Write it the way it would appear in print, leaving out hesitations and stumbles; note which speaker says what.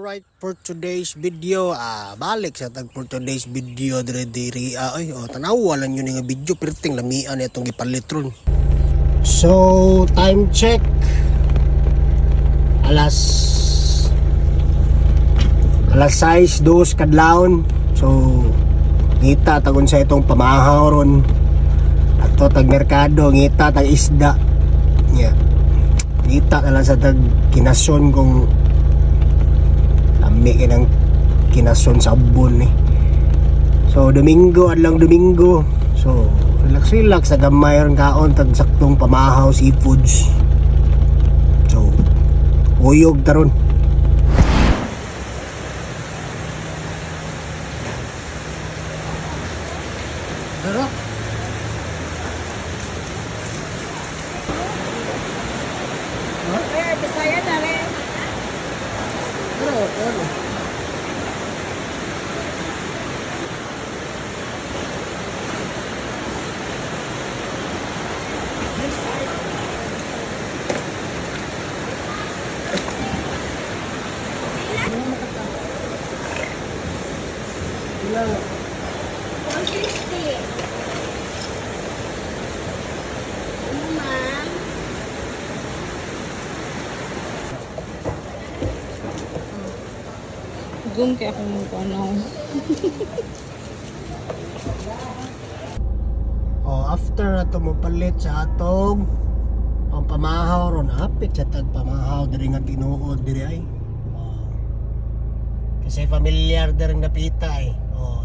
Speaker 1: Alright, for today's video, balik sa tag for today's video dire diri ay oh, tanawa lang yun nga video, perting lamian itong gipalit ron. So, time check. Alas 6:02 kadlawon. So, ngita tagon sa itong pamahaw ron. Ato tag merkado, ngita tag isda. Nya. Ngita na lang sa tag kinasyon kung lami kay ng kinason sa abon eh. So Domingo, adlang Domingo. So relax relax sa gamay ron kaon tag saktong pamahaw seafoods. So uyog taron. Tara.
Speaker 2: Eh, Bisaya na rin.
Speaker 1: Tara, tara. Ilang?
Speaker 2: 150. Ano, ma'am?
Speaker 3: Zoom kaya akong ano.
Speaker 1: Oh, after na to mopalit sa atong pampamahaw ron, hapit sa tag pamahaw diri nga tinuod diri ay. Oh. Kasi familiar diri nga napita eh. Oh.